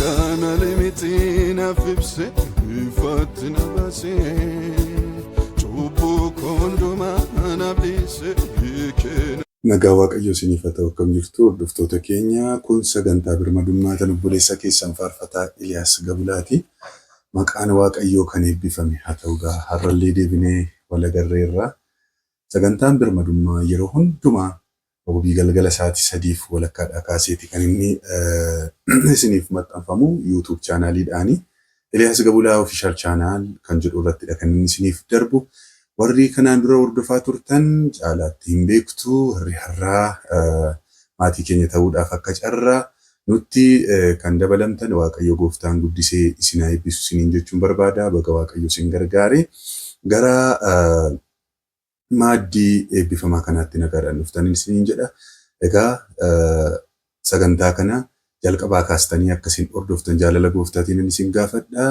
Malee miti naaf ibse, ifaatti na baase, cubbuu koo hundumaa naaf dhiise. Nagaa Waaqayyo isiniif haa ta'u. Akkam jirtu, hordoftoota keenya? Kun sagantaa birmadummaa tan obboleessa keessan faarfataa Iliyaas Gabulaati. Maqaan Waaqayyoo kan eebbifame haa ta'u. Gaa har'allee deebinee wal agarreerra. Sagantaan birmadummaa yeroo hundumaa Roobii galgala sa'aatii 3:30dhaa kaaseeti kan inni isiniif maxxanfamu YouTube channeliidhaani. Iliyaas Gabulaa Official Channel kan jedhu irrattidha kan inni isiniif darbu. Warri kanaan dura hordofaa turtan caalaatti hin beektu. Warri har'aa maatii keenya ta'uudhaaf akka carraa nutti kan dabalamtan, Waaqayyo gooftaan guddisee isin haa eebbisu isiniin jechuun barbaada. Baga Waaqayyo isin gargaare. Gara maaddii eebbifamaa kanaatti nagaadhaan dhuftan isiniin jedha. Egaa sagantaa kana jalqabaa kaastanii akka isin hordoftan jaalala gooftaatiin isin gaafadha.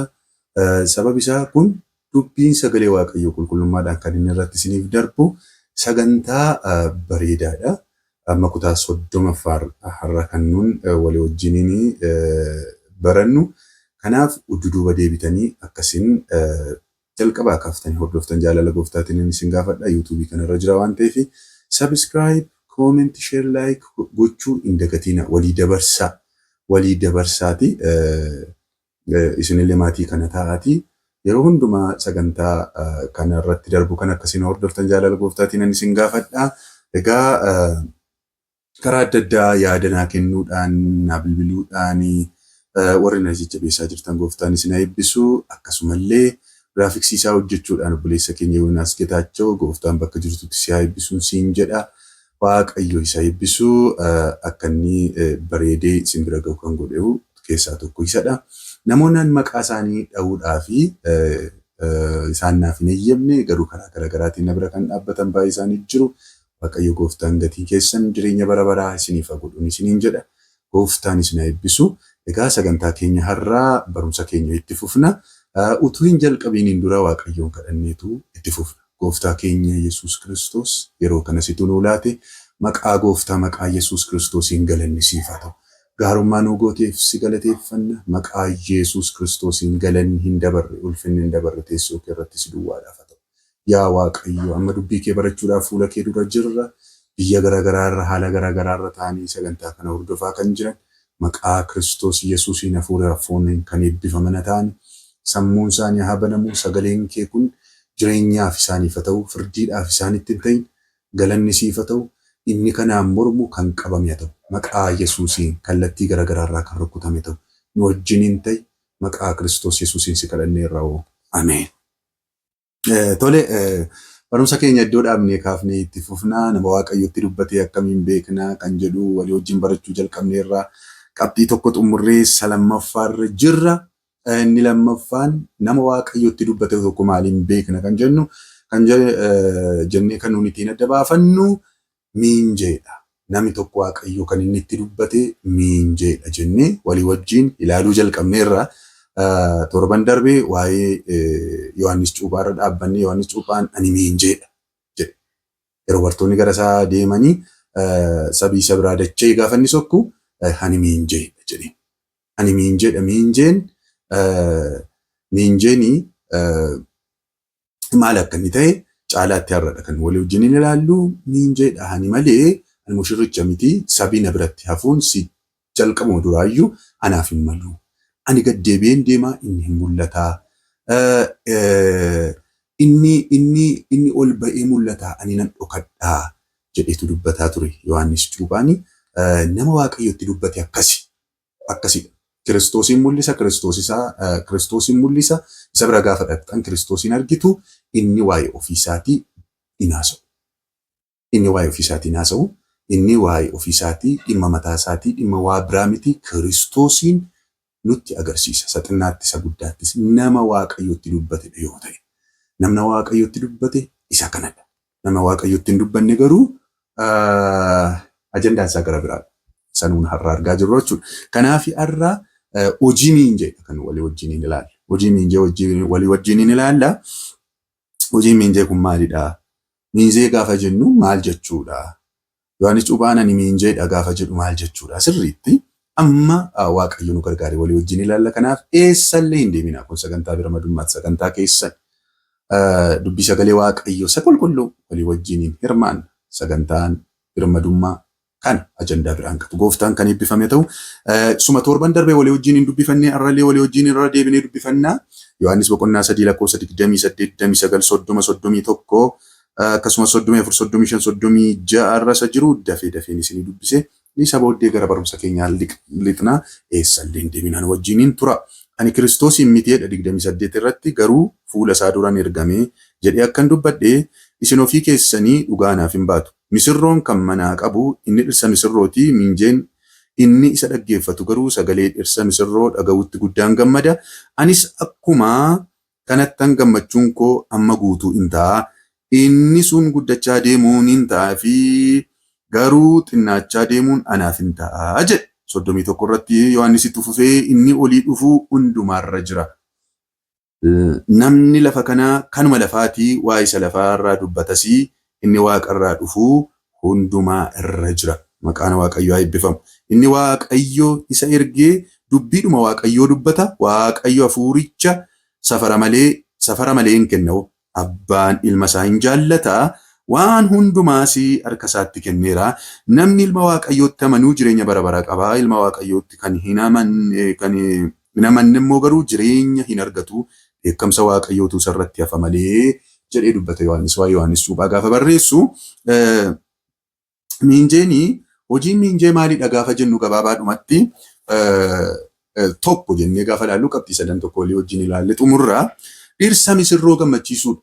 Sababi isaa kun dubbiin sagalee Waaqayyoo qulqullummaadhaan kan inni irratti isiniif darbu sagantaa bareedaadha. Amma kutaa 30ffaa har'a kan nuun walii wajjiniin barannu. Kanaaf duuba deebitanii akkasin jalqabaa kaaftanii hordoftan jaalala gooftaatiin isin gaafadha. YouTubeii kanarra jira waan ta'eef subscribe, comment, share, like gochuu hin dagatina. Walii dabarsaa. Walii dabarsaati. Isinillee maatii kana ta'aati. Yeroo hundumaa sagantaa kana irratti darbu kan akkasiin hordoftan jaalala gooftaatiin isin gaafadha. Egaa karaa adda addaa yaada naa kennuudhaan, naa bilbiluudhaan warri na jajjabeessaa jirtan, gooftaan isin haa eebbisu. Akkasumallee graphicsii isaa hojjechuudhaan obboleessa keenya Yoonaas Getaachoo, gooftaan bakka jirtutti si haa eebbisuun siin jedha. Waaqayyo isa eebbisu. Akka inni bareedee isin bira gahu kan godhu keessaa tokko isadha. Namoonni maqaa isaanii dha'uudhaa fi isaan naaf hin eeyyamne garuu karaa garaagaraatiin na bira kan dhaabbatan baay'ee isaanii jiru. Waaqayyo gooftaan gatii keessan jireenya bara baraa isiniif haa godhuun isiniin jedha. Gooftaan isin haa eebbisu. Egaa sagantaa keenya har'aa, barumsa keenya itti fufna. Utuu hin jalqabiiniin dura Waaqayyoon kadhanneetu itti fufna. Gooftaa keenya Yesuus Kiristoos, yeroo kana situ nuu laate, maqaa gooftaa, maqaa Yesuus Kiristoosiin galanni siif haa ta'u. Gaarummaa nuu gooteef si galateeffanna. Maqaa Yesuus Kiristoosiin galanni hin dabarre, ulfinni hin dabarre teessoo kee irratti si duwwaadhaaf haa ta'u. Yaa Waaqayyo, amma dubbii kee barachuudhaaf fuula kee dura jirra. Biyya garaagaraa irra, haala garaagaraa irra ta'anii sagantaa kana hordofaa kan jiran, maqaa Kiristoos Yesuusiin hafuura fooniin kan eebbifaman ta'an, sammuun isaanii haa banamu. Sagaleen kee kun jireenyaaf isaaniif haa ta'u, firdiidhaaf isaanitti hin ta'in. Galanni siif haa ta'u. Inni kanaan mormu kan qabame haa ta'u. Maqaa Yesuusiin kallattii garaagaraa irraa kan rukutame ta'u. Nu wajjiniin ta'i. Maqaa Kiristoos Yesuusiin si kadhanneerra hoo. Ameen. Tole, barumsa keenya iddoo dhaabnee kaafnee itti fufnaa. Nama Waaqayyotti dubbatee akkamiin beeknaa kan jedhu walii wajjin barachuu jalqabneerra. Qabxii tokko xumurree isa lammaffaarra jirra. Inni lammaffaan nama Waaqayyotti dubbate tokko maaliin beekna kan jennu, kan jennee kan nuti ittiin adda baafannu miinjeedha. Namni tokko Waaqayyo kan inni itti dubbate miinjeedha jennee walii wajjin ilaaluu jalqabneerra. Torban darbee waa'ee Yohaannis Cuuphaarra dhaabbanne. Yohaannis Cuuphaan "Ani miinjeedha" jedhe. Yeroo bartoonni gara isaa deemanii sabii isa biraa dachee gaafa inni sokku, "Ani miinjeedha" jedhe. Ani miinjeedha. Miinjeenii maal akka inni ta'e caalaatti har'adha kan walii wajjin hin ilaallu. Miinjeedha ani malee ani mushurricha miti, sabii na biratti hafuun si jalqabuma duraayyuu anaaf hin malu. Ani gad deebi'een deemaa, inni hin mul'ataa. Inni ol ba'ee mul'ataa, ani nan dhokadhaa jedheetu dubbataa ture Yohaannis Cuuphaani. Nama Waaqayyotti dubbate akkasi. Akkasidha. Kiristoosiin mul'isa, Kiristoos isaa Kiristoosiin mul'isa. Isa bira gaafa dhaqxan Kiristoosiin argitu. Inni waa'ee ofiisaatii hin haasa'u. Inni waa'ee ofiisaatii hin haasa'u. Inni waa'ee ofiisaatii, dhimma mataa isaatii, dhimma waa biraa miti, Kiristoosiin nutti agarsiisa. Isa xinnaatti isa guddaattis nama Waaqayyotti dubbatedha yoo ta'e. Namna Waaqayyotti dubbate isa kanadha. Nama Waaqayyotti hin dubbanne garuu ajandaan isaa gara biraadha. Sanuun har'a argaa jirru jechuudha. Kanaaf har'a hojii miinjeedha kan walii wajjin hin ilaalla. Hojii miinjee walii wajjin hin ilaalla. Hojiin miinjee kun maalidha? Miinjee gaafa jennu maal jechuudha? Yohaannis Cuuphaan "Ani miinjeedha" gaafa jedhu maal jechuudha? Sirriitti Amma Waaqayyo nu gargaare walii wajjin ilaalla. Kanaaf eessallee hin deeminaa. Kun sagantaa birmadummaati. Sagantaa keessan dubbii sagalee Waaqayyo isa qulqulluu walii wajjiniin hirmaanna. Sagantaan birmadummaa kana ajandaa biraan qabu. Gooftaan kan eebbifame ta'u suma torban darbee walii wajjin hin dubbifannee har'allee walii wajjin irra deebinee dubbifannaa. Yohaannis boqonnaa 3 lakkoofsa 28, 29, 30, 31 akkasumas 34, 35, 36 irra isa jiru dafee dafeen isinii dubbise. Isa booddee gara barumsa keenyaa lixnaa, eessallee hin deeminaan wajjiniin tura. Ani Kiristoosiin miti jedha 28 irratti, garuu fuula isaa duran ergamee jedhee akkan dubbadhe isin ofii keessanii dhugaa naaf hin baatu. Misirroon kan manaa qabu inni dhirsa misirrooti, miinjeen inni isa dhaggeeffatu garuu sagalee dhirsa misirroo dhaga'utti guddaan gammada. Anis akkuma kanattan gammachuun koo amma guutuu in ta'a. Inni sun guddachaa deemuun hin ta'a fi garuu xinnaachaa deemuun anaaf hin ta'a jedhe. 31 irratti Yohaannis itti fufee inni olii dhufu hundumaarra jira. Namni lafa kanaa kanuma lafaatii waa isa lafaarraa dubbatasii, inni waaqarraa dhufu hundumaa irra jira. Maqaan Waaqayyoo haa eebbifamu. Inni Waaqayyo isa ergee dubbiidhuma Waaqayyoo dubbata. Waaqayyo hafuuricha safara malee hin kennu. Abbaan ilma isaa hin jaallata. Waan hundumaas harka isaatti kenneera. Namni ilma Waaqayyootti amanuu jireenya bara baraa qaba. Ilma Waaqayyootti kan hin amanne immoo garuu jireenya hin argatu. Dheekkamsa Waaqayyootu isarratti hafa malee jedhee dubbata Yohaannis. Waa Yohaannis Cuuphaa gaafa barreessu miinjeenii, hojiin miinjee maalidha gaafa jennu, gabaabaadhumatti tokko jennee gaafa ilaallu, qabxii sadan tokko walii wajjin ilaalle xumurraa, dhirsa misirroo gammachiisuudha.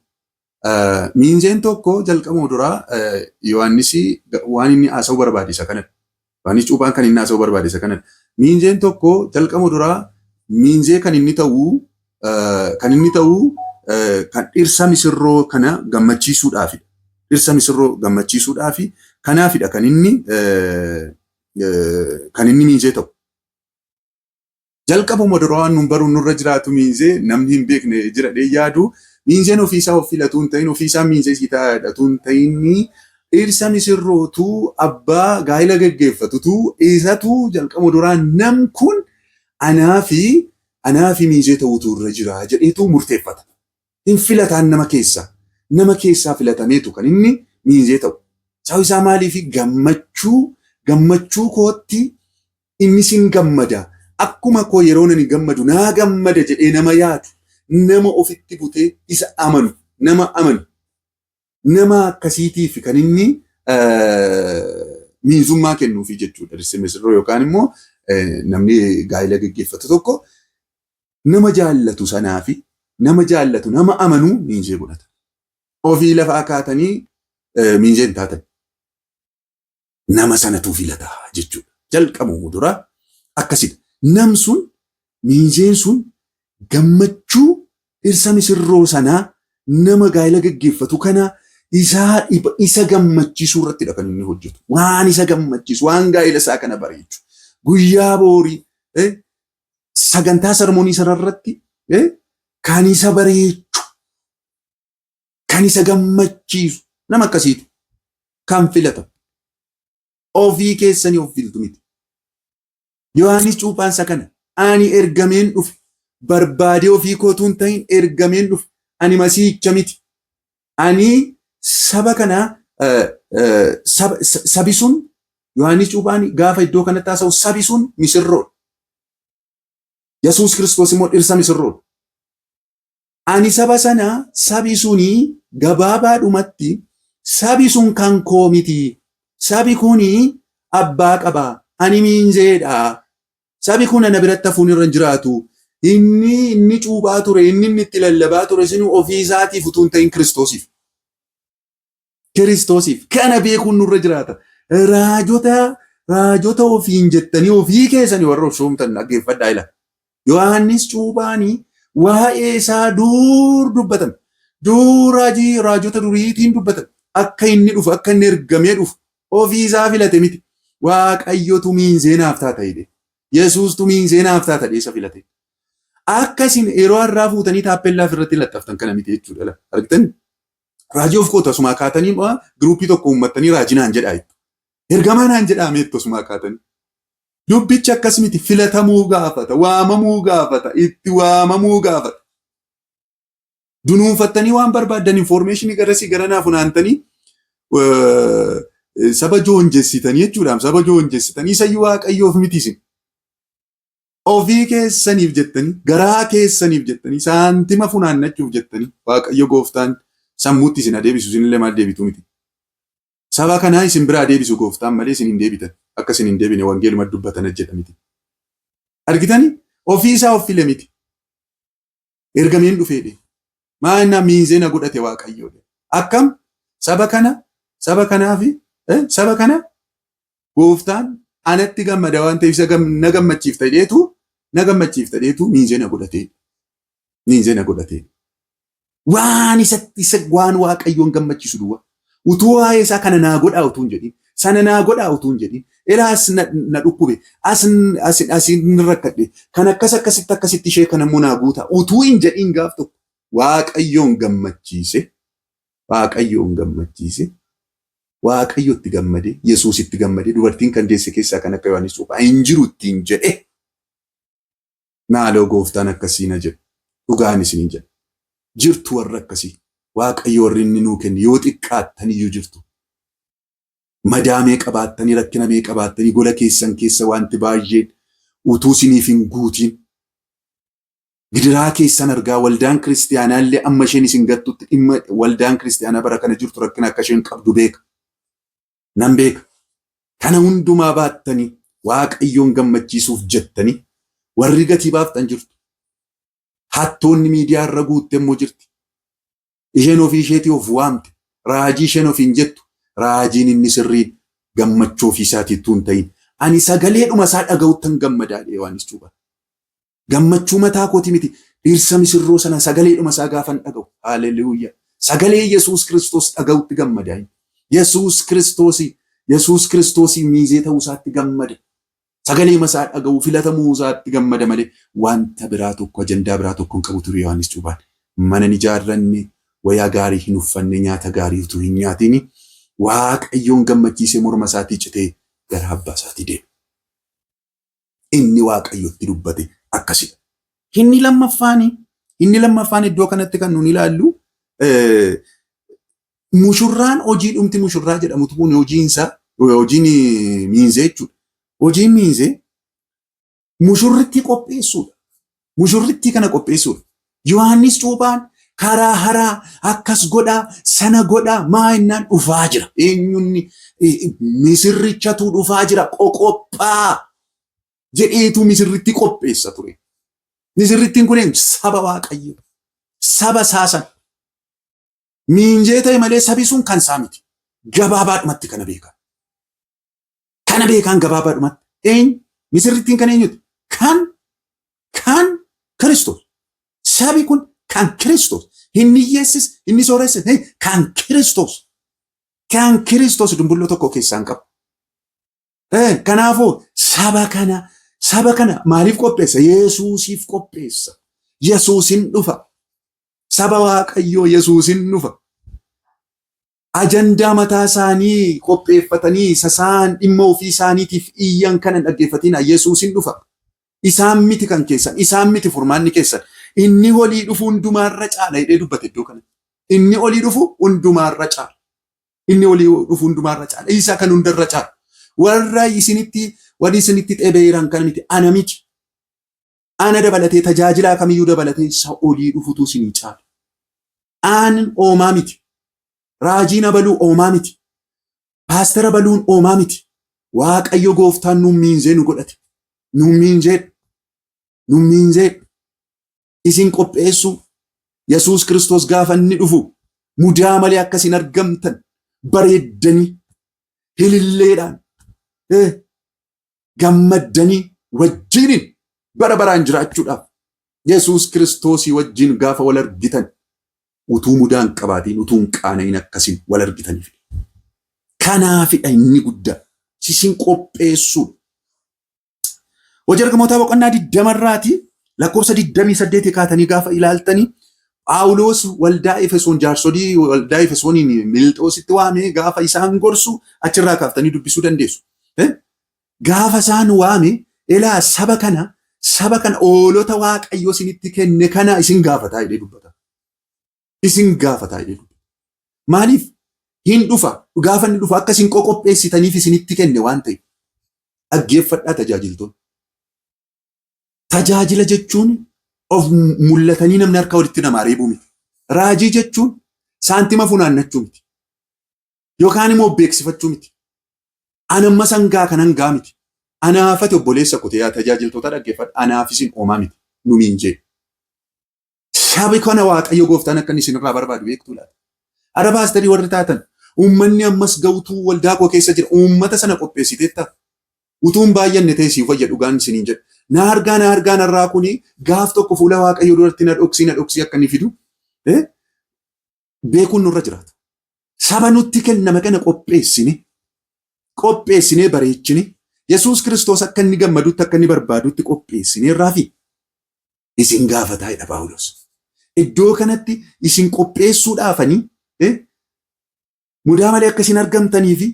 Miinjeen tokko jalqabuma duraa Yohaannis waan inni haasa'uu barbaade isa kanadha. Yohaannis Cuuphaan kan inni haasa'uu barbaade isa kanadha. Miinjeen tokko jalqabuma duraa miinjee kan inni ta'u kan dhirsa misirroo kana gammachiisuudhaafidha. Dhirsa misirroo gammachiisuudhaafi kanaafidha kan inni miinjee ta'u. Jalqabuma duraa waan nun baruun nurra jiraatu, miinjee namni hin beekne jira dhee yaadu, miinjeen ofiisaa of filatu hin ta'in, ofiisaa miinjee sii taa'adhatu hin ta'in, dhirsa misirrootu, abbaa gaa'ila geggeeffatutu isatu jalqabuma duraa nam kun anaa fi miinjee ta'utu irra jira jedheetu murteeffata. Hin filataan nama keessaa. Nama keessaa filatameetu kan inni miinjee ta'u. Sababni isaa maaliif? Gammachuu kootti inni sin gammada. Akkuma koo yeroo nani gammadu naa gammada jedhee nama yaadu, nama ofitti butee isa amanu, nama amanu, nama akkasiitiif kan inni miinzummaa kennuufi jechuudha. Dhirsi misirroo yookaan immoo namni gaa'ila geggeeffatu tokko nama jaallatu sanaa fi nama jaallatu, nama amanuu miinzee godhata. Ofii lafa akaatanii miinzee hin taatan. Nama sanatu filata jechuudha. Jalqabuu dura akkasidha. Nam sun, miinzeen sun, gammachuu dhirsa misirroo sanaa, nama gaa'ila geggeeffatu kana isaa isa gammachiisuu irrattidha kan inni hojjetu. Waan isa gammachiisu, waan gaa'ila isaa kana bareechu. Guyyaa boorii sagantaa ceremony sanarratti kan isa bareechu, kan isa gammachiisu nama akkasiiti kan filatamu. Ofii keessanii of filtu miti. Yohaannis Cuuphaan isa kana. Ani ergameen dhufe. Barbaadee ofii kootuu hin ta'in, ergameen dhufe. Ani masiicha miti. Ani saba kana, sabi sun, Yohaannis Cuuphaan gaafa iddoo kanatti haasa'u, sabi sun misirroodha. Yesuus Kiristoos immoo dhirsa misirroodha. Ani saba sana, sabi suni, gabaabaadhumatti sabi sun kan koo miti. Sabi kuni abbaa qaba. Ani miinzeedha. Sabi kun ana biratti hafuun irra hin jiraatu. Inni cuuphaa ture, inni itti lallabaa ture sinu ofii isaatiif utuu hin ta'in Kiristoosiif. Kiristoosiif. Kana beekuun nurra jiraata. Raajota ofiin jettanii ofii keessanii warra of soomtan dhaggeeffadhaa ila. Yohaannis Cuuphaanii waa'ee isaa dur dubbatame. Dur raajii raajota duriitiin dubbatame. Akka inni dhufu, akka inni ergamee dhufu ofii isaa filate miti. Waaqayyotu miinzee naaf taata jedhe. Yesuustu miinzee naaf taata jedhee isa filate. Akka isin yeroo har'aa fuutanii taappellaa ofirratti laxxaftan kana miti jechuudha. Argitanii? Raajii of kootu asumaa kaatanii group tokko uummattanii raajii naan jedhaa jettu. Ergamaa naan jedhaa meettu asumaa kaatanii. Dubbichi akkas miti filatamuu gaafata, waamamuu gaafata, itti waamamuu gaafata. Dunuunfattanii waan barbaaddan information garasii garanaa funaantanii saba joonjessitanii jechuudhaaf saba joonjessitanii isayyuu Waaqayyoof miti isin. Ofii keessaniif jettanii garaa keessaniif jettanii saantima funaannachuuf jettanii Waaqayyo gooftaan sammuutti isin adeebisu isinillee maal deebitu miti. Saba kanaa isin biraa deebisu gooftaan malee isin hin deebitan. Akka isin hin deebine wangeeluma dubbatan jedha miti. Argitanii ofii isaa of file miti. Ergameen dhufeedhe. Maal miinzee na godhate Waaqayyo. Akkam saba kana saba kanaafi saba kana gooftaan anatti gammada waan ta'eef isa na gammachiifta jedheetu na gammachiifta jedheetu miinzee na godhate. Miinzee na godhate. Waan isatti isa waan Waaqayyoon gammachiisu duwwaa. Utuu waa'ee isaa kana naa godhaa utuu hin jedhin sana naa godhaa utuu hin jedhin ilaas na dhukkube as as rakkadhe kan akkas akkasitti akkasitti ishee kana immoo naa guutaa utuu hin jedhin gaaf tokko Waaqayyoon gammachiise Waaqayyoon gammachiise Waaqayyotti gammade Yesuusitti gammade dubartiin kan deesse keessaa kan akka Yohaannis Cuuphaa hin jiru ittiin jedhe maaloo gooftaan akkasii na jedhu dhugaan isiniin jedha. Jirtu warra akkasii Waaqayyo warri inni nuu kenne yoo xiqqaattan iyyuu jirtu. Madaa mee qabaattanii rakkina mee qabaattanii gola keessan keessa wanti baay'een utuu isiniif hin guutiin gidiraa keessan argaa waldaan kiristiyaanaa illee amma isheen isin gattutti dhimma waldaan kiristiyaanaa bara kana jirtu rakkina akka isheen qabdu beeka. Nan beeka. Kana hundumaa baattanii Waaqayyoon gammachiisuuf jettanii warri gatii baaftan jirtu. Hattoonni miidiyaa irra guutte immoo jirti. Isheen ofii isheetii of waamte. Raajii isheen ofiin jettu. Raajiin inni sirriin gammachuu ofii isaatiitu hin ta'in. Ani sagaleedhuma isaa dhaga'uttan gammadaa jedhe Yohaannis Cuuphaan. Gammachuu mataa kooti miti. Dhirsa misirroo sana sagaleedhuma isaa gaafan dhaga'u. Haaleluyyaa. Sagalee Yesuus Kiristoos dhaga'utti gammadaa. Yesuus Kiristoosii Yesuus Kiristoosii miizee ta'uu isaatti gammada. Sagalee isaa dhaga'u filatamuu isaatti gammada malee wanta biraa tokko ajandaa biraa tokko hin qabu ture Yohaannis Cuuphaan. Mana hin ijaarranne, wayaa gaarii hin uffanne, nyaata gaarii utuu hin nyaatiin Waaqayyoon gammachiisee morma isaatii citee gara abbaa isaatii deeme. Inni Waaqayyotti dubbate akkasidha. Inni lammaffaan iddoo kanatti kan nuun ilaallu mushurraan hojii dhumti mushurraa jedhamutu kun hojiinsa hojiin miinzee jechuudha. Hojiin miinzee mushurrittii qopheessuudha. Mushurrittii kana qopheessuudha. Yohaannis Cuuphaan karaa haraa akkas godhaa sana godhaa maa innaan dhufaa jira. Eenyunni misirrichatu dhufaa jira qoqophaa jedheetu misirritti qopheessa ture. Misirrittiin kun saba Waaqayyo. Saba saasan. Miinjee ta'e malee sabi sun kan isaa miti. Gabaabaadhumatti kana beekan. Kana beekan gabaabaadhumatti. Eenyu? Misirrittiin kan eenyuti? Kan Kiristoos. Sabi kun kan Kiristoos. Inni hiyyeessis, inni sooressis kan Kiristoos. Kan Kiristoos dumbulloo tokko keessaa hin qabu. Kanaafuu saba kana maaliif qopheessa? Yesuusiif qopheessa. Yesuusin dhufa. Saba Waaqayyoo Yesuusin dhufa. Ajandaa mataa isaanii qopheeffatanii sasaan dhimma ofii isaaniitiif iyyan kana hin dhaggeeffatina. Yesuusin dhufa. Isaan miti kan keessan, isaan miti furmaanni keessan. Inni olii dhufu hundumaarra caala jedhee dubbate iddoo kanatti. Inni olii dhufu hundumaarra caala. Inni olii dhufu hundumaarra caala. Isa kan hundarra caala. Warra isinitti warri isinitti xebeeran kan miti ana miti. Ana dabalatee tajaajilaa kamiyyuu dabalatee isa olii dhufutu isinii caala. Aan oomaa miti. Raajiin abaluu oomaa miti. Paastara baluun oomaa miti. Waaqayyo gooftaan nuun miinzee nu godhate. Nuun miinzee. Nuun miinzee. Isin qopheessuu Yesuus Kiristoos gaafa inni dhufu mudaa malee akka isin argamtan bareeddanii hililleedhaan gammaddanii wajjiniin bara baraan jiraachuudhaaf Yesuus Kiristoosii wajjin gaafa wal argitan utuu mudaa hin qabaatiin utuu hin qaana'in akkasiin wal argitaniif. Kanaafidha inni guddaa isin qopheessuudha. Hojii ergamootaa boqonnaa 20rraati lakkoofsa 28 kaatanii gaafa ilaaltanii Phaawulos waldaa Efesoon jaarsolii waldaa Efesooniin Miilxoositti waamee gaafa isaan gorsu achirraa kaaftanii dubbisuu dandeessu. Gaafa isaan waame, elaa saba kana hoolota Waaqayyo isinitti kenne kana isin gaafataa jedhee dubbata. Isin gaafataa jedhee dubbata. Maaliif? Hin dhufa. Gaafa inni dhufa akka isin qoqopheessitaniif isinitti kenne waan ta'eef. Dhaggeeffadhaa, tajaajiltoonni. Tajaajila jechuun of mul'atanii namni harka walitti namaa reebuu miti. Raajii jechuun saantima funaannachuu miti. Yookaan immoo beeksifachuu miti. Anamma sangaa kanan gaa miti. Anaafati obboleessa kutee tajaajiltoota dhaggeeffadha. Anaaf isin oomaa miti. Numiin jee. Sabi kana Waaqayyo gooftaan akka inni isinirraa barbaadu beektuu laata? Ara paasterii warri taatan, uummanni ammas ga'utuu waldaa koo keessa jira. Uummata sana qopheessiteetta. Utuun baay'anne ta'e siif wayya, dhugaan isiniin jedha. Na argaa, na argaa narraa kuni gaaf tokko fuula Waaqayyo duratti na dhoksii, na dhoksii akka inni fidu beekuun nurra jiraata. Saba nutti kenname kana qopheessine, qopheessinee bareechine, Yesuus Kiristoos akka inni gammadutti, akka inni barbaadutti qopheessine irraa fi isin gaafataa jedha Paawulos. Iddoo kanatti isin qopheessuudhaafanii mudaa malee akka isin argamtanii fi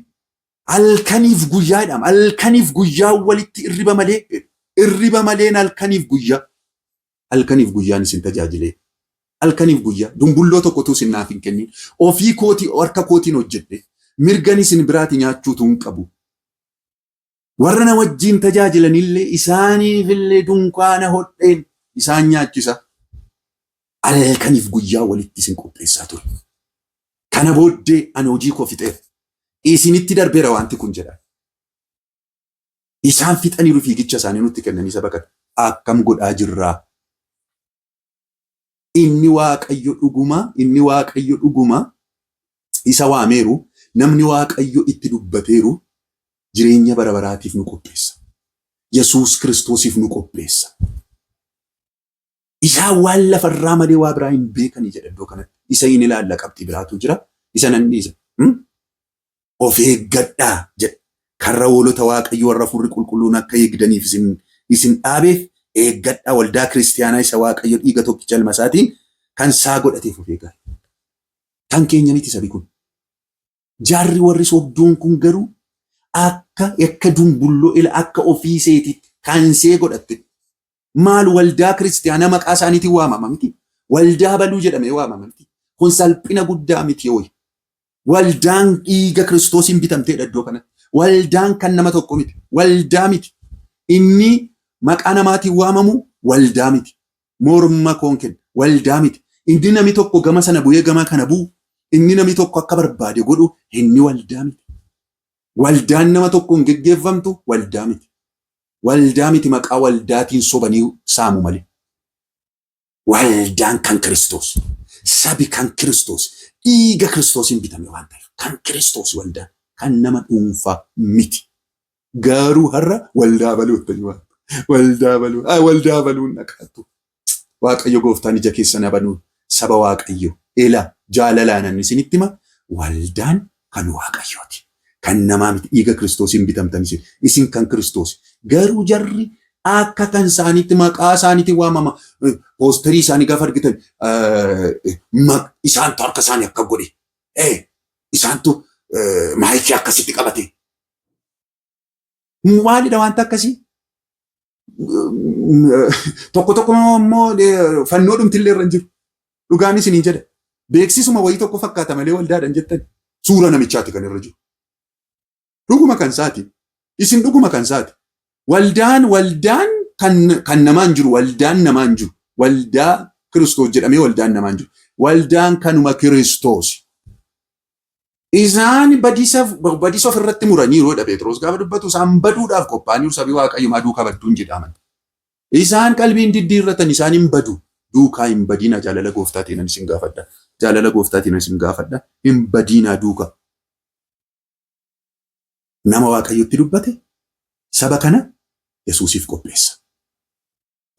halkaniif guyyaa jedhama. Halkaniif guyyaa walitti irriba malee, irriba maleen halkaniif guyyaa. Halkaniif guyyaan isin tajaajilee. Halkaniif guyyaa dumbulloo tokkotu isin naaf hin kennin. Ofii kootii harka kootiin hojjedhe. Mirgan isin biraati nyaachuutu hin qabu. Warra na wajjin tajaajilanillee isaaniifillee dunkaana hodheen isaan nyaachisa. Halkaniif guyyaa walitti isin qopheessaa ture. Kana booddee ani hojii koo fixeera. Isinitti darbeera wanti kun jedha. Isaan fixaniiru fiigicha isaanii, nutti kennanii saba kana. Akkam godhaa jirraa? Inni Waaqayyo dhuguma, inni Waaqayyo dhuguma isa waameeru, namni Waaqayyo itti dubbateeru jireenya bara baraatiif nu qopheessa. Yesuus Kiristoosiif nu qopheessa. Isaan waan lafarraa malee waa biraa hin beekanii jedha iddoo kanatti. Isa hin ilaalla, qabxii biraatu jira. Isa nan dhiisa. Of eeggadhaa jedha. Karra hoolota Waaqayyo warra Hafuurri Qulqulluun akka eegdaniif isin dhaabeef eeggadhaa, waldaa kiristiyaanaa isa Waaqayyo dhiiga tokkicha ilma isaatiin kan isaa godhateef of eegaa. Kan keenya miti sabi kun. Jaarri warri sobduun kun garuu akka dumbulloo ila akka ofii seetitti kan see godhatte. Maal, waldaa kiristiyaanaa maqaa isaaniitiin waamama miti. Waldaa baluu jedhamee waamama miti. Kun salphina guddaa miti hooyi. Waldaan dhiiga Kiristoosiin bitamteedha iddoo kanatti. Waldaan kan nama tokko miti. Waldaa miti. Inni maqaa namaatiin waamamu waldaa miti. Morma koon kenna. Waldaa miti. Inni namni tokko gama sana bu'ee gama kana bu'u, inni namni tokko akka barbaade godhu, inni waldaa miti. Waldaan nama tokkoon geggeeffamtu waldaa miti. Waldaa miti, maqaa waldaatiin sobanii saamu malee. Waldaan kan Kiristoos. Sabi kan Kiristoos. Dhiiga Kiristoosiin bitame waan ta'eef kan Kiristoos, waldaan kan nama dhuunfaa miti. Garuu har'a waldaa baluu itti waan waldaa baluu, waldaa baluun dhaqaatu. Waaqayyo gooftaan ija keessan abanuu, saba Waaqayyo. Ela jaalalaan ani isinitti hima, waldaan kan Waaqayyooti. Kan namaa miti, dhiiga Kiristoosiin bitamtan isin. Isin kan Kiristoos. Garuu jarri akka kan isaaniitti maqaa isaaniitiin waamama. Poosterii isaanii gaafa argitan isaantu harka isaanii akka godhe. Isaantu maayikii akkasitti qabate. Maalidha wanta akkasii? Tokko tokko immoo fannoo dhumtillee irra hin jiru. Dhugaan isiniin jedha. Beeksisuma wayii tokko fakkaata malee waldaadhaan jettan suura namichaati kan irra jiru. Dhuguma kan isaati. Isin dhuguma kan isaati. Waldaan kan namaa hin jiru. Waldaan namaa hin jiru. Waldaa Kiristoos jedhamee waldaan namaa hin jiru. Waldaan kanuma Kiristoos. Isaan badiisa ofirratti muraniiru jedha Phexros gaafa dubbatu, isaan baduudhaaf qophaa'aniiru, sabii Waaqayyo duukaa badduun jedhaman. Isaan qalbiin diddiirratan, isaan hin badu. Duukaa hin badiinaa, jaalala gooftaatiin ani isin gaafadha. Jaalala gooftaatiin isin gaafadha. Hin badiinaa duukaa. Nama Waaqayyotti dubbate saba kana Yesuusiif qopheessa.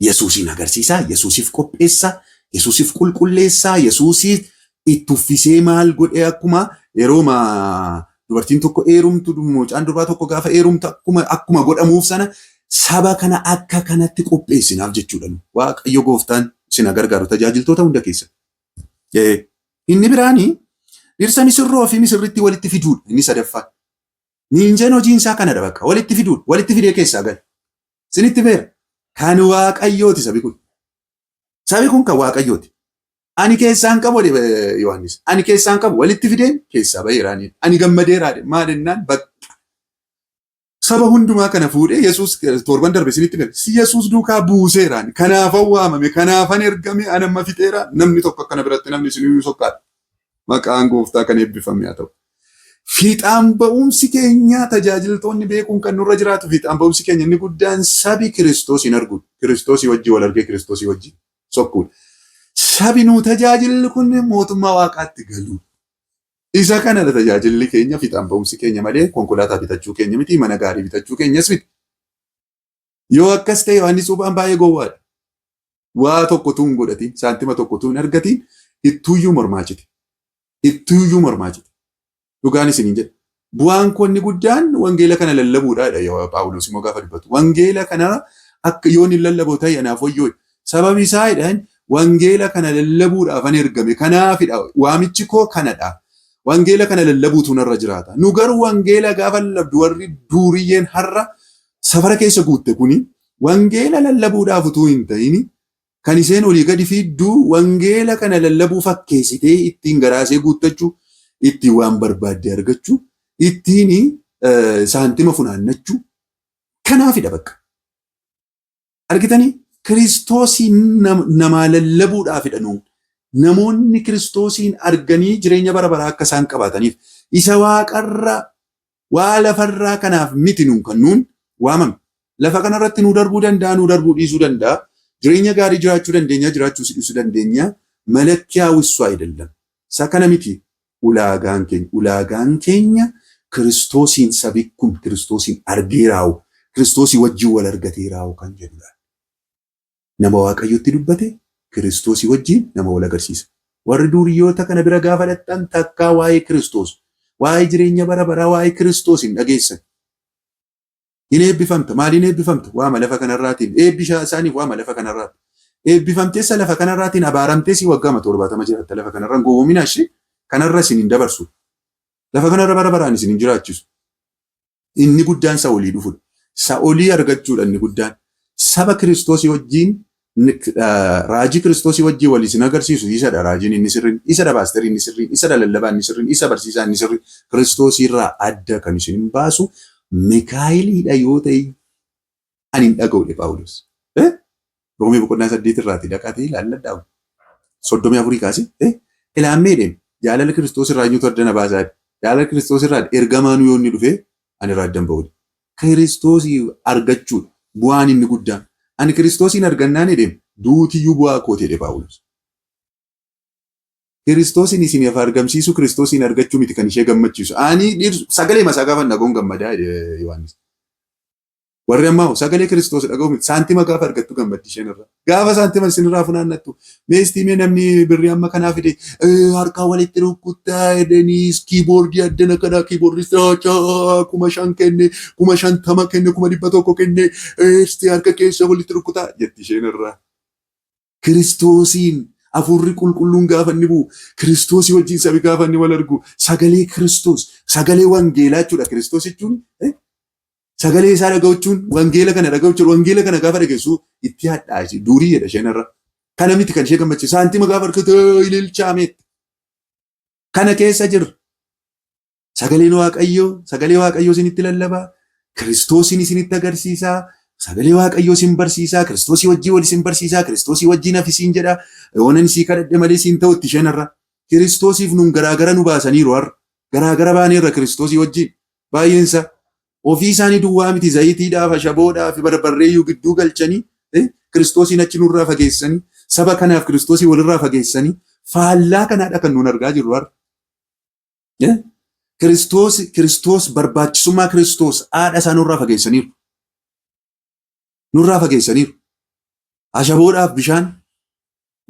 Yesuusiin agarsiisaa, Yesuusiif qopheessa, Yesuusiif qulqulleessaa, Yesuusiif itti uffisee maal godhee, akkuma yeroo dubartiin tokko heerumtu, mucaan durbaa tokko gaafa heerumtu akkuma godhamuuf sana saba kana akka kanatti qopheessinaaf jechuudha. Waaqayyo gooftaan isin gargaaru, tajaajiltoota hunda keessa. Inni biraanii dhirsa misirroo fi misirritti walitti fiduudha. Inni sadaffaan. Miinjeen hojiin isaa kanadha bakka. Walitti fiduudha. Walitti fidee keessaa gala. Isinitti beera. Kan Waaqayyooti sabi kun. Sabi kun kan Waaqayyooti. Ani keessaan qabu jedhe Yohaannis. Ani keessaan qabu walitti fideen keessaa baheeraa. Ani gammadeeraa maal jennaan bakka. Saba hundumaa kana fuudhee Yesuus torban darbe isinitti beera. Si Yesuus duukaa buuseeraan. Kanaafan waamame, kanaafan ergame, ani amma fixeera. Namni tokko akkana biratti namni isiniyyuu sokkaadha. Maqaan gooftaa kan eebbifame haa ta'u. Fiixaan ba'umsi keenya tajaajiltoonni beekuun kan nurra jiraatu fiixaan ba'umsi keenya inni guddaan sabi Kiristoos hin argu. Kiristoosii wajjin wal argee Kiristoosii wajjin sokkuudha. Sabi nu tajaajilli kun mootummaa waaqaatti galu. Isa kanadha tajaajilli keenya fiixaan ba'umsi keenya malee konkolaataa bitachuu keenya miti mana gaarii bitachuu keenyas miti. Yoo akkas ta'e Yohaannis Cuuphaan baay'ee gowwaadha. Waa tokko utuu hin godhatin, saantima tokko utuu hin argatin ittuuyyuu mormaa cite. Ittuuyyuu mormaa cite. Dhugaan isiniin jedha. Bu'aan koo inni guddaan wangeela kana lallabuudha jedha Phaawulos immoo gaafa dubbatu. Wangeela kana akka yoon hin lallaboo ta'e anaaf wayyoo. Sababi isaa jedhan wangeela kana lallabuudhaaf an ergame. Kanaafidha waamichi koo kanadha. Wangeela kana lallabuutu narra jiraata. Nu garuu wangeela gaafa lallabdu warri duuriyyeen har'a safara keessa guutte kuni wangeela lallabuudhaaf utuu hin ta'in kan isheen olii gadi fiidduu wangeela kana lallabuu fakkeessitee ittiin garaasee guuttachuu, ittiin waan barbaadde argachuu, ittiin saantima funaannachuu kanaafidha bakka. Argitanii Kiristoosiin namaa lallabuudhaafidha nuun. Namoonni Kiristoosiin arganii jireenya bara baraa akka isaan qabaataniif isa waaqarra waa lafarraa kanaaf miti nuun kan nuun waamame. Lafa kanarratti nuu darbuu danda'a, nuu darbuu dhiisuu danda'a. Jireenya gaarii jiraachuu dandeenya, jiraachuu dhiisuu dandeenya. Malakkiyaa wissu ayidallam. Isa kana miti ulaagaan keenya. Ulaagaan keenya Kiristoosiin sabi kun Kiristoosiin argeeraawu, Kiristoosii wajjin wal argateeraawu kan jedhudha. Nama Waaqayyotti dubbate Kiristoosii wajjin nama wal agarsiisa. Warri duriyyoota kana bira gaafa dhaqxan takkaa waa'ee Kiristoos, waa'ee jireenya bara baraa, waa'ee Kiristoos hin dhageessan. Hin eebbifamta. Maaliin eebbifamta? Waama lafa kanarraatiin. Eebbi isaaniif waama lafa kanarraati. Eebbifamteessa lafa kanarraatiin abaaramtees waggaama 70 jiraatta lafa kanarra. Gowwoomina ishee kanarra isin hin dabarsu. Lafa kanarra bara baraan isin hin jiraachisu. Inni guddaan Sa'olii dhufudha. Sa'olii argachuudha inni guddaan. Saba Kiristoosii wajjin raajii Kiristoosii wajjin wal isin agarsiisu isadha raajiin inni sirriin, isadha paasterii inni sirriin, isadha lallabaa inni sirriin, isa barsiisaa inni sirriin. Kiristoosii irraa adda kan isin hin baasu Mikaa'eliidha yoo ta'e ani hin dhaga'u jedhe Phaawulos. Roomee boqonnaa 8 irraati dhaqaatii ilaalladhaa. 34 kaase ilaammee deem jaalala Kiristoos irraa eenyutu adda na baasaa? Jaalala Kiristoos irraa ergamaanuu yoo inni dhufe ani irraa adda hin ba'u. Kiristoosii argachuudha bu'aan inni guddaan. Ani Kiristoosiin argannaan jedheem duutiyyuu bu'aa kooti jedhe Phaawulos. Kiristoosiin isiniif argamsiisu Kiristoosiin argachuu miti kan ishee gammachiisu. Ani sagalee masaa gaafa dhaga'uun gammadaa jedhe Yohaannis. Warri ammaa hoo sagalee Kiristoos dhaga'u miti. Saantima gaafa argattu gammaddi isheen irraa. Gaafa saantima isin irraa funaannattu meestii mee namni birrii amma kanaa fide harkaa walitti rukuttaa jedhanii kiiboordii addana kanaa kiiboordii 5,000 kenne 50,000 kenne 100,000 kenne isti harka keessa walitti rukkutaa jetti isheen irraa. Kiristoosiin hafuurri qulqulluun gaafa inni bu'u Kiristoosii wajjin sabi gaafa inni wal argu sagalee Kiristoos sagalee wangeelaa jechuudha. Kiristoos jechuun sagalee isaa dhaga'uchuun wangeela kana dhaga'uchuun wangeela kana gaafa dhageessu itti hadhaa'e durii jedha isheen irra. Kana miti kan ishee gammachiisu saantima gaafa argatu ililchaameetti. Kana keessa jirra. Sagaleen Waaqayyoo sagalee Waaqayyoo isinitti lallabaa Kiristoosiin isinitti agarsiisaa sagalee Waaqayyoo isin barsiisaa Kiristoosii wajjin wal isin barsiisaa Kiristoosii wajjin hafi siin jedha yoonan isii kadhadhe malee siin ta'u itti isheen irra. Kiristoosiif nun garaagara nu baasaniiru har'a. Garaagara baaneerra Kiristoosii wajjin. Baay'eensa ofii isaanii duwwaa miti zayitiidhaaf ashaboodhaaf barbarreeyyuu gidduu galchanii Kiristoosiin achi nurraa fageessanii saba kanaaf Kiristoosii walirraa fageessanii faallaa kanaadha kan nuun argaa jirru har'a. Kiristoos Kiristoos barbaachisummaa Kiristoos haadha isaa nurraa fageessaniiru. Nurraa fageessaniiru. Ashaboodhaaf bishaan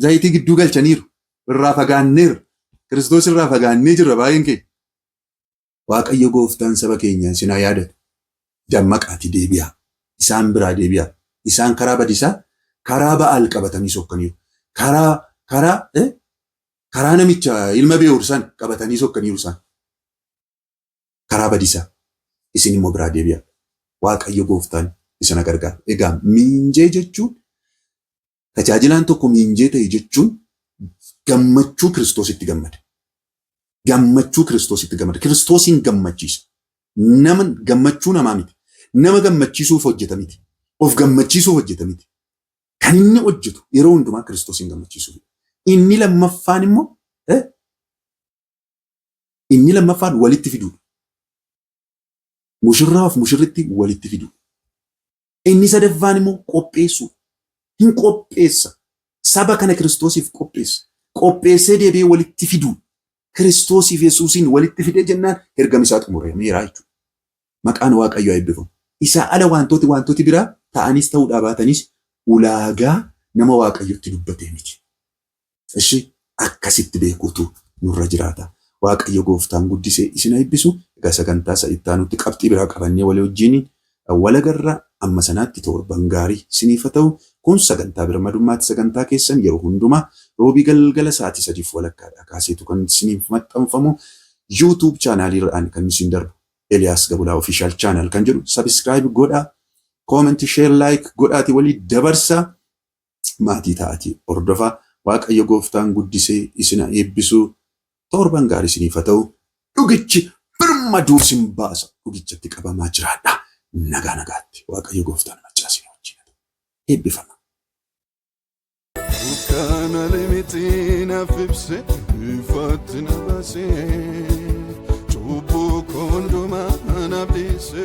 zayitii gidduu galchaniiru. Irraa fagaanneerra. Kiristoos irraa fagaannee jirra baay'een keenya. Waaqayyo gooftaan saba keenya isin haa yaadatu. Dammaqaatii deebi'aa. Isaan biraa deebi'aa. Isaan karaa badisaa karaa Ba'aal qabatanii sokkaniiru. Karaa karaa karaa namicha ilma Be'or san qabatanii sokkaniiru isaan. Karaa badisaa. Isin immoo biraa deebi'a. Waaqayyo gooftaan isina gargaara. Egaa miinjee jechuun, tajaajilaan tokko miinjee ta'e jechuun, gammachuu Kiristoositti gammada. Gammachuu Kiristoositti gammada. Kiristoosiin gammachiisa. Nama gammachuu namaa miti. Nama gammachiisuuf hojjeta miti. Of gammachiisuuf hojjeta miti. Kan inni hojjetu yeroo hundumaa Kiristoosiin gammachiisuuf. Inni lammaffaan immoo walitti fiduudha. Mushurraaf mushurritti walitti fiduudha. Inni sadaffaan immoo qopheessuudha. Hin qopheessa. Saba kana Kiristoosiif qopheessa. Qopheessee deebi'ee walitti fiduudha. Kiristoosiif Yesuusiin walitti fidee jennaan ergama isaa xumurameera jechuudha. Maqaan Waaqayyoo eebbifamu. Isaa ala wantooti biraa ta'anis ta'uudhaa baatanis ulaagaa nama Waaqayyotti dubbatee miti. Ishi akkasitti beekuutu nurra jiraata. Waaqayyo gooftaan guddisee isin eebbisu. Egaa sagantaa isa itti aanutti qabxii biraa qabannee walii wajjin walagarra. Amma sanaatti torban gaarii isiniif haa ta'u. Kun sagantaa birmadummaatti, sagantaa keessan yeroo hundumaa roobii galgala sa'aatii 3:30dhaa kaaseetu kan isiniif maxxanfamu. YouTube channeliirraan kan isin darbu Eliyaas Gabulaa Official Channel kan jedhu subscribe godhaa. Comment, share, like godhaati walii dabarsaa. Maatii ta'atii hordofaa. Waaqayyo gooftaan guddisee isin eebbisu. Torban gaarii isiniif haa ta'u. Dhugichi birmaduu isin baasa. Dhugichatti qabamaa jiraadha. Nagaa nagaatti. Waaqayyo gooftaan machaa isin wajjin haa ta'u. Eebbifama. Dukkana limiti naaf ibse, ifatti na baase, cubbuu koo hundumaa naaf dhiise.